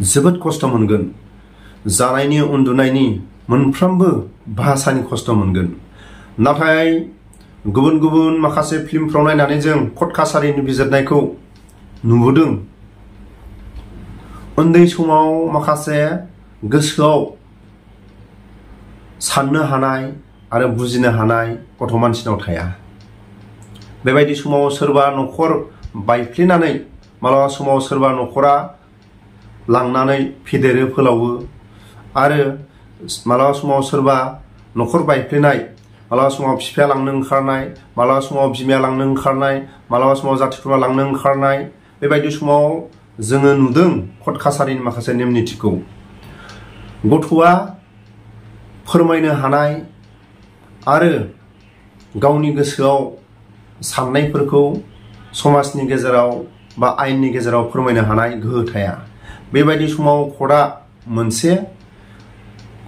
जोबोद खस्थ' मोनगोन जानायनि उन्दुनायनि मोनफ्रोमबो भाषानि खस्थ' मोनगोन नाथाय गुबुन गुबुन माखासे फिल्मफ्राव नायनानै जों कर्ट कासारिनि बिजिरनायखौ नुबोदों उन्दै समाव माखासे गोसोआव साननो हानाय आरो बुजिनो हानाय गथ' मानसिनाव थाया बेबायदि समाव सोरबा न'खर बायफ्लेनानै मालाबा समाव सोरबा न'खरा लांनानै फेदेरो फोलावो आरो मालाबा समाव सोरबा न'खर बायफ्लेनाय मालाबा समाव बिफाया लांनो ओंखारनाय मालाबा समाव बिमाया लांनो ओंखारनाय मालाबा समाव जाथि खुरमा लांनो ओंखारनाय बेबायदि समाव जोङो नुदों कर्ट कासारिनि माखासे नेम निथिखौ गथ'आ फोरमायनो हानाय आरो गावनि गोसोआव साननायफोरखौ समाजनि गेजेराव बा आयेननि गेजेराव फोरमायनो हानाय गोहो थाया बेबायदि समाव कर्टआ मोनसे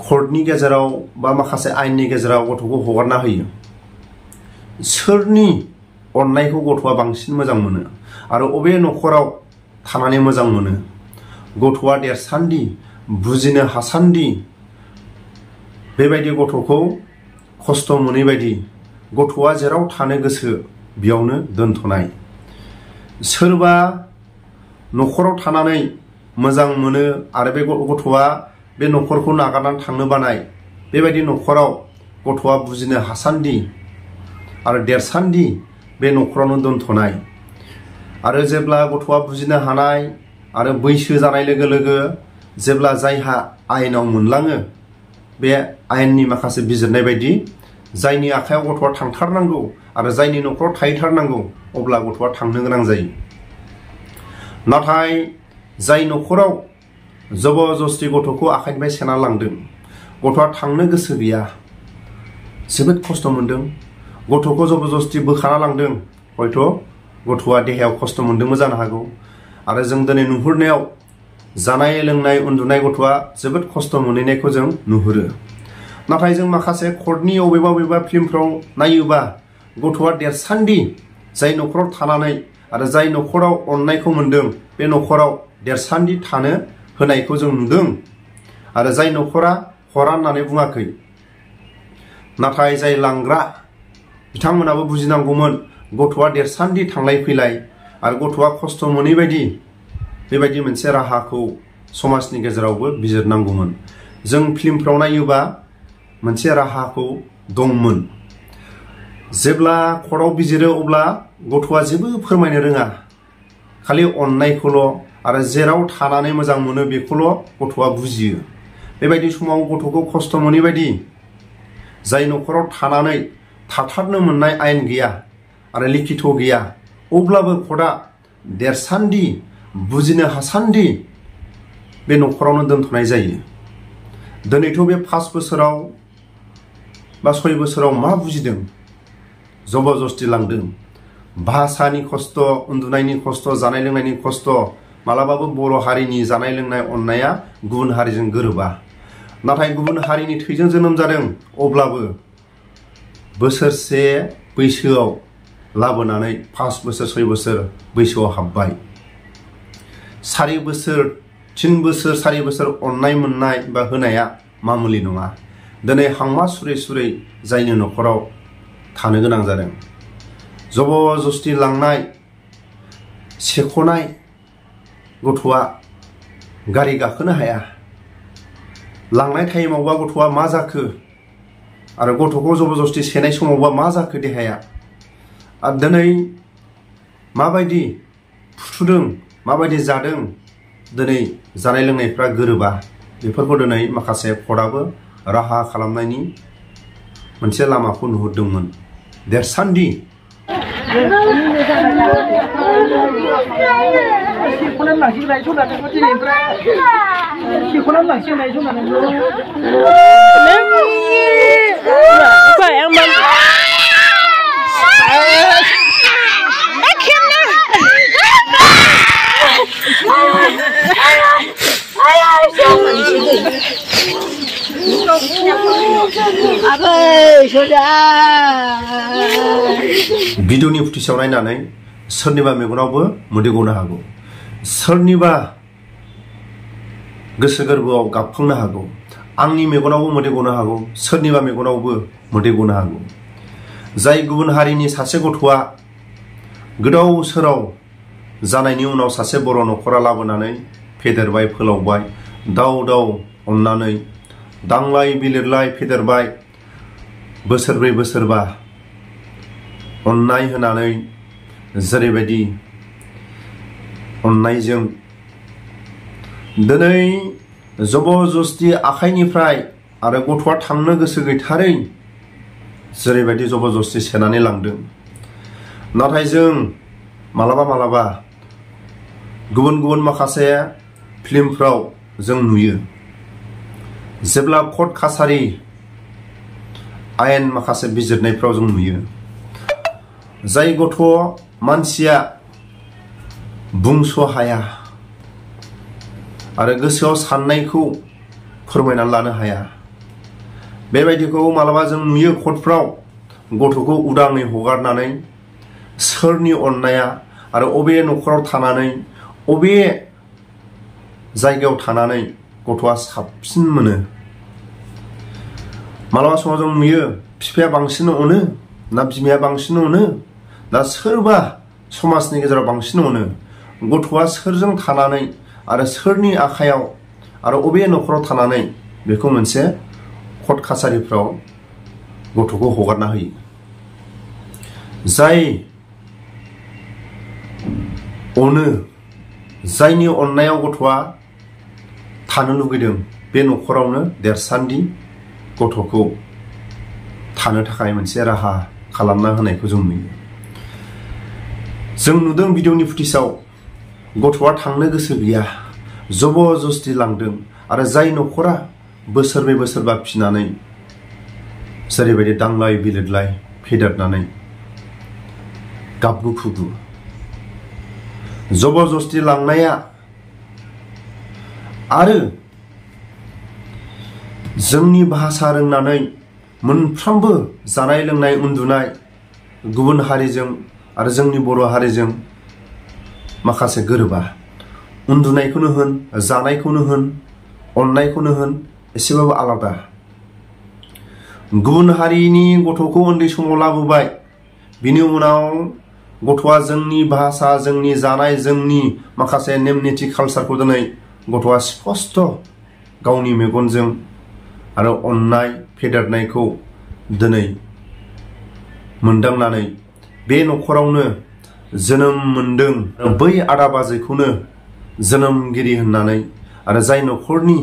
कर्टनि गेजेराव बा माखासे आयेननि गेजेराव गथ'खौ हगारना होयो सोरनि अननायखौ गथ'आ बांसिन मोजां मोनो आरो अबे न'खराव थानानै मोजां मोनो गथ'आ देरसान्दि बुजिनो हासान्दि बेबायदि गथ'खौ खस्थ' मोनै बायदि गथ'आ जेराव थानो गोसो बेयावनो दोनथ'नाय सोरबा न'खराव थानानै मोजां मोनो आरो बे गथ'आ बे न'खरखौ नागारनानै थांनो बानाय बेबायदि न'खराव गथ'आ बुजिनो हासान्दि आरो देरसान्दि बे न'खरावनो दोनथ'नाय आरो जेब्ला गथ'आ बुजिनो हानाय आरो बैसो जानाय लोगो लोगो जेब्ला जायहा आयेनाव मोनलाङो बे आयेननि माखासे बिजिरनाय बायदि जायनि आखायाव गथ'आ थांथारनांगौ आरो जायनि न'खराव थाहैथारनांगौ अब्ला गथ'आ थांनो गोनां जायो नाथाय जाय न'खराव जबरदस्ति गथ'खौ आखाइनिफ्राय सेना लांदों गथ'आ थांनो गोसो गैया जोबोद खस्थ' मोनदों गथ'खौ जबरदस्ति बोखाना लांदों हयथ' गथ'आ देहायाव खस्थ' मोनदोंबो जानो हागौ आरो जों दिनै नुहुरनायाव जानाय लोंनाय उन्दुनाय गथ'आ जोबोद खस्थ' मोनहैनायखौ जों नुहुरो नाथाय जों माखासे कर्टनि अबेबा फिल्मफ्राव नायोबा गथ'आ देरसान्दि जाय न'खराव थानानै आरो जाय न'खराव अननायखौ मोनदों बे न'खराव देरसान्दि थानो होनायखौ जों नुदों आरो जाय न'खरा हरा होननानै बुङाखै नाथाय जाय लांग्रा बिथांमोनाबो बुजिनांगौमोन गथ'आ देरसान्दि थांलाय फैलाय आरो गथ'आ खस्थ' मोनै बायदि बेबायदि मोनसे राहाखौ समाजनि गेजेरावबो बिजिरनांगौमोन जों फिल्मफ्राव नायोबा मोनसे राहाखौ दंमोन जेब्ला कर्टआव बिजिरो अब्ला गथ'आ जेबो फोरमायनो रोङा खालि अननायखौल' आरो जेराव थानानै मोजां मोनो बेखौल' गथ'आ बुजियो बेबायदि समाव गथ'खौ खस्थ' मोनै बायदि जाय न'खराव थानानै थाथारनो मोननाय आयेन गैया आरो लिखित गैया अब्लाबो कर्टआ देरसान्दि बुजिनो हासान्दि बे न'खरावनो दोनथ'नाय जायो दिनैथ' बे 5 बोसोराव बा 6 बोसोराव मा बुजिदों जबरदस्ति लांदों भाषानि खस्थ' उन्दुनायनि खस्थ' जानाय लोंनायनि खस्थ' मालाबाबो बर' हारिनि जानाय लोंनाय अननाया गुबुन हारिजों गोरोबा नाथाय गुबुन हारिनि थैजों जोनोम जादों अब्लाबो बोसोरसे बैसोआव लाबोनानै 5 बोसोर 6 बोसोर बैसोआव हाबबाय 4 बोसोर 3 बोसोर 4 बोसोर अननाय मोननाय बा होनाया मामुलि नङा दिनै हांमा सुरै सुरै जायनि न'खराव थानो गोनां जादों जबरदस्ति लांनाय सेख'नाय गथ'आ गारि गाखोनो हाया लांनाय टाइमावबा गथ'आ मा जाखो आरो गथ'खौ जबरदस्ति सेनाय समावबा मा जाखो देहाया आरो दिनै माबायदि फुथुदों माबायदि जादों दिनै जानाय लोंनायफ्रा गोरोबा बेफोरखौ दिनै माखासे कर्टआबो राहा खालामनायनि मोनसे लामाखौ नुहुरदोंमोन देरसान्दि भिडिअनि फुटेजाव नायनानै सोरनिबा मेगनावबो मोदै गनो हागौ सोरनिबा गोसो गोरबोआव गाबखांनो हागौ। आंनि मेगनावबो मोदै गनो हागौ, सोरनिबा मेगनावबो मोदै गनो हागौ। जाय गुबुन हारिनि सासे गथ'आ गोदाव सोराव जानायनि उनाव सासे बर' न'खरा लाबोनानै फेदेरबाय फोलावबाय, दाव दाव अननानै दांलाय बिलिरलाय फेदेरबाय, बोसोरब्रै बोसोरबा अननाय होनानै जेरैबायदि अननायजों दिनै जबरदस्ति आखाइनिफ्राय आरो गथ'आ थांनो गोसो गैथारै जेरैबायदि जबरदस्ति सेनानै लांदों। नाथाय जों मालाबा मालाबा गुबुन गुबुन माखासे फिल्मफ्राव जों नुयो, जेब्ला कर्ट कासारि आयेन माखासे बिजिरनायफ्राव जों नुयो, जाय गथ' मानसिया बुंस' हाया आरो गोसोआव साननायखौ फोरमायनानै लानो हाया, बेबायदिखौ मालाबा जों नुयो कर्टफ्राव गथ'खौ उदाङै हगारनानै सोरनि अननाया आरो अबे न'खराव थानानै अबे जायगायाव थानानै गथ'आ साबसिन मोनो। मालाबा समाव जों नुयो बिफाया बांसिन अनो ना बिमाया बांसिन अनो, दा सोरबा समाजनि गेजेराव बांसिन अनो, गथ'आ सोरजों थानानै आरो सोरनि आखायाव आरो अबे न'खराव थानानै बेखौ मोनसे कर्ट कासारिफ्राव गथ'खौ हगारना होयो। जाय अनो, जायनि अननायाव गथ'आ थानो लुगैदों, बे न'खरावनो देरसान्दि गथ'खौ थानो थाखाय मोनसे राहा खालामना होनायखौ जों नुयो। जों नुदों भिडिअनि फुटेजाव गथ'आ थांनो गोसो गैया, जबरदस्ति लांदों आरो जाय न'खरा बोसोरब्रै बोसोरबा फिनानै जेरैबायदि दांलाय बिलिरलाय फेदेरनानै गाबगु खुगु जबरदस्ति लांनाया आरो जोंनि भाषा रोंनानै मोनफ्रोमबो जानाय लोंनाय उन्दुनाय गुबुन हारिजों आरो जोंनि बर' हारिजों माखासे गोरोबा, उन्दुनायखौनो होन, जानायखौनो होन, अननायखौनो होन, एसेबाबो आलादा। गुबुन हारिनि गथ'खौ उन्दै समाव लाबोबाय, बिनि उनाव गथ'आ जोंनि भाषा, जोंनि जानाय, जोंनि माखासे नेम निथि कालसारखौ दिनै गथ'आ स्पष्ट गावनि मेगनजों आरो अननाय फेदेरनायखौ दिनै मोनदांनानै बे न'खरावनो जोनोम मोनदों, बै आदा बाजैखौनो जोनोमगिरि होननानै आरो जाय न'खरनि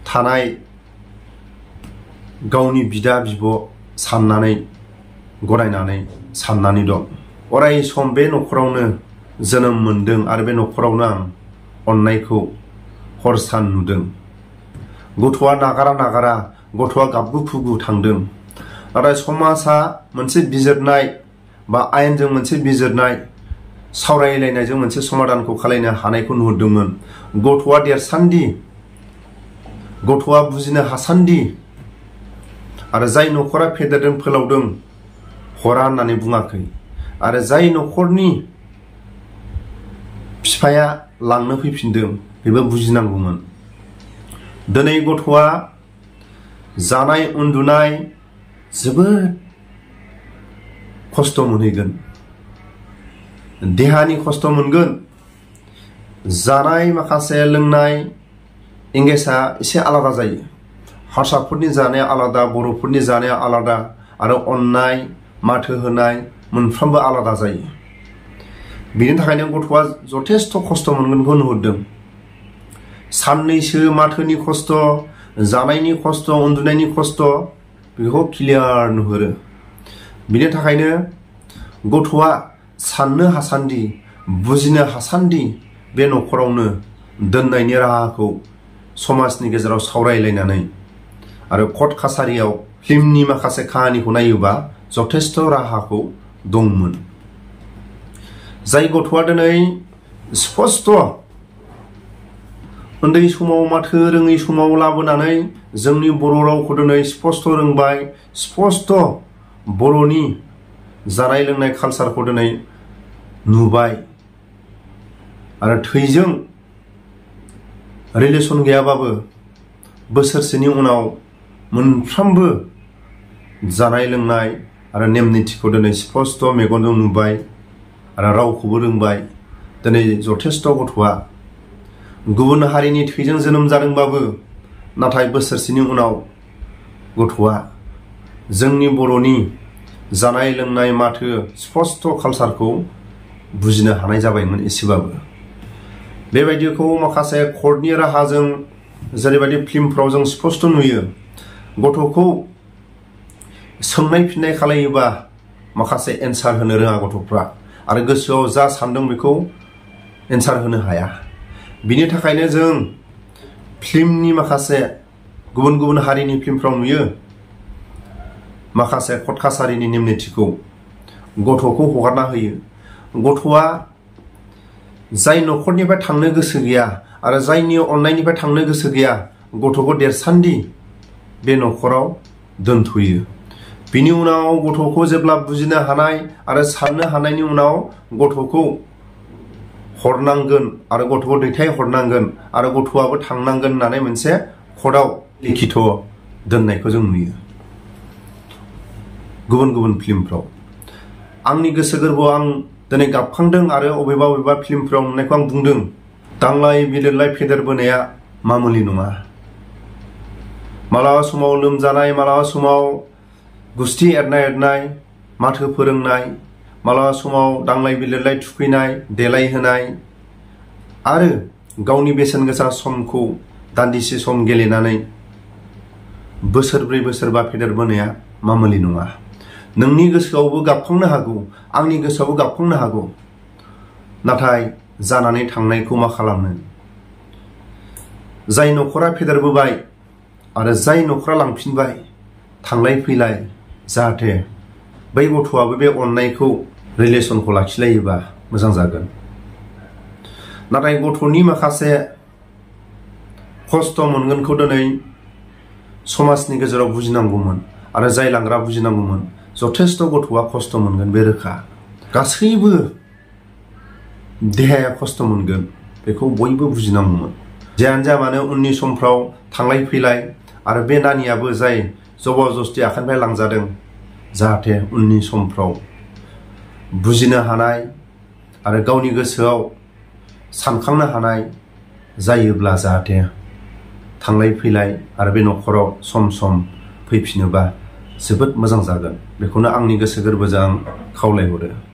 थानाय गावनि बिदा बिब' साननानै गनायनानै साननानै दं। अराय सम बे न'खरावनो जोनोम मोनदों आरो बे न'खरावनो आं अननायखौ हर सान नुदों। गथ'आ नागारा, गथ'आ गाबगु खुगु थांदों। नाथाय समाजा मोनसे बिजिरनाय बा आयेनजों मोनसे बिजिरनाय, सावरायलायनायजों मोनसे समाधानखौ खालामनो हानायखौ नुहुरदोंमोन। गथ'आ देरसान्दि, गथ'आ बुजिनो हासान्दि आरो जाय न'खरा फेदेरदों फोलावदों हरा होननानै बुङाखै, आरो जाय न'खरनि बिफाया लांनो फैफिनदों बेबो बुजिनांगौमोन। दिनै गथ'आ जानाय उन्दुनाय जोबोद खस्थ' मोनहैगोन, देहानि खस्थ' मोनगोन, जानाय माखासे लोंनाय इंगेजआ एसे आलादा जायो। हारसाफोरनि जानाया आलादा, बर'फोरनि जानाया आलादा आरो अननाय माथो होनाय मोनफ्रोमबो आलादा जायो। बिनि थाखायनो गथ'आ जथेस्थ' खस्थ' मोनगोनखौ नुहुरदों। साननैसो माथोनि खस्थ', जानायनि खस्थ', उन्दुनायनि खस्थ' बेखौ क्लियार नुहुरो। बिनि थाखायनो गथ'आ साननो हासान्दि, बुजिनो हासान्दि बे न'खरावनो दोननायनि राहाखौ समाजनि गेजेराव सावरायलायनानै आरो कर्ट कासारियाव फिल्मनि माखासे काहानिखौ नायोबा जथेस्थ' राहाखौ दंमोन। जाय गथ'आ दिनै स्पष्ट उन्दै समाव माथो रोङै समाव लाबोनानै जोंनि बर' रावखौ दिनै स्पष्ट रोंबाय, स्पष्ट बर'नि जानाय लोंनाय कालसारखौ दिनै नुबाय आरो थैजों रिलेसन गैयाबाबो बोसोरसेनि उनाव मोनफ्रोमबो जानाय लोंनाय आरो नेम निथिखौ दिनै स्पष्ट मेगनजों नुबाय आरो रावखौबो रोंबाय। दिनै जथेस्थ' गथ'आ गुबुन हारिनि थैजों जोनोम जादोंबाबो नाथाय बोसोरसेनि उनाव गथ'आ जोंनि बर'नि जानाय लोंनाय माथो स्पष्ट कालसारखौ बुजिनो हानाय जाबायमोन एसेबाबो। बेबायदिखौ माखासे कर्टनि राहाजों जेरैबायदि फिल्मफ्राव जों स्पष्ट नुयो, गथ'खौ सोंनाय फिननाय खालायोबा माखासे एन्सार होनो रोङा गथ'फ्रा आरो गोसोआव जा सानदों बेखौ एन्सार होनो हाया। बिनि थाखायनो जों फिल्मनि माखासे गुबुन गुबुन हारिनि फिल्मफ्राव नुयो माखासे कर्ट कासारिनि नेम निथिखौ गथ'खौ हगारना होयो। गथ'आ जाय न'खरनिफ्राय थांनो गोसो गैया आरो जायनि अननायनिफ्राय थांनो गोसो गैया, गथ'खौ देरसान्दि बे न'खराव दोनथ'यो। बिनि उनाव गथ'खौ जेब्ला बुजिनो हानाय आरो साननो हानायनि उनाव गथ'खौ हरनांगोन आरो गथ'खौ दैथाय हरनांगोन आरो गथ'आबो थांनांगोन होननानै मोनसे कर्टआव लिखित दोननायखौ जों नुयो गुबुन गुबुन फिल्मफ्राव। आंनि गोसो गोरबोआव आं दिनै गाबखांदों आरो अबेबा अबेबा फिल्मफ्राव नुनायखौ आं बुंदों, दांलाय बिलिरलाय फेदेरबोनाया मामुलि नङा। मालाबा समाव लोमजानाय, मालाबा समाव गुस्थि एरनाय माथो फोरोंनाय, मालाबा समाव दांलाय बिलिरलाय थुखैनाय देलायहोनाय आरो गावनि बेसेन गोसा समखौ दान्दिसे सम गेलेनानै बोसोरब्रै बोसोरबा फेदेरबोनाया मामुलि नङा। नोंनि गोसोआवबो गाबखांनो हागौ, आंनि गोसोआवबो गाबखांनो हागौ, नाथाय जानानै थांनायखौ मा खालामनो? जाय न'खरा फेदेरबोबाय आरो जाय न'खरा लांफिनबाय, थांलाय फैलाय जाहाथे बै गथ'आबो बे अननायखौ रिलेसनखौ लाखिलायोबा मोजां जागोन। नाथाय गथ'नि माखासे खस्थ' मोनगोनखौ दिनै समाजनि गेजेराव बुजिनांगौमोन आरो जाय लांग्रा बुजिनांगौमोन। जथेस्थ' गथ'आ खस्थ' मोनगोन बे रोखा। गासैबो देहाया खस्थ' मोनगोन बेखौ बयबो बुजिनांगौमोन। जियानो जा मानो उननि समफ्राव थांलाय फैलाय आरो बे नानियाबो जाय जबरदस्ति आखाइनिफ्राय लांजादों, जाहाथे उननि समफ्राव बुजिनो हानाय आरो गावनि गोसोआव सानखांनो हानाय जायोब्ला जाहाथे थांलाय फैलाय आरो बे न'खराव सम सम फैफिनोबा जोबोद मोजां जागोन। बेखौनो आंनि गोसो गोरबोजों आं खावलायहरो।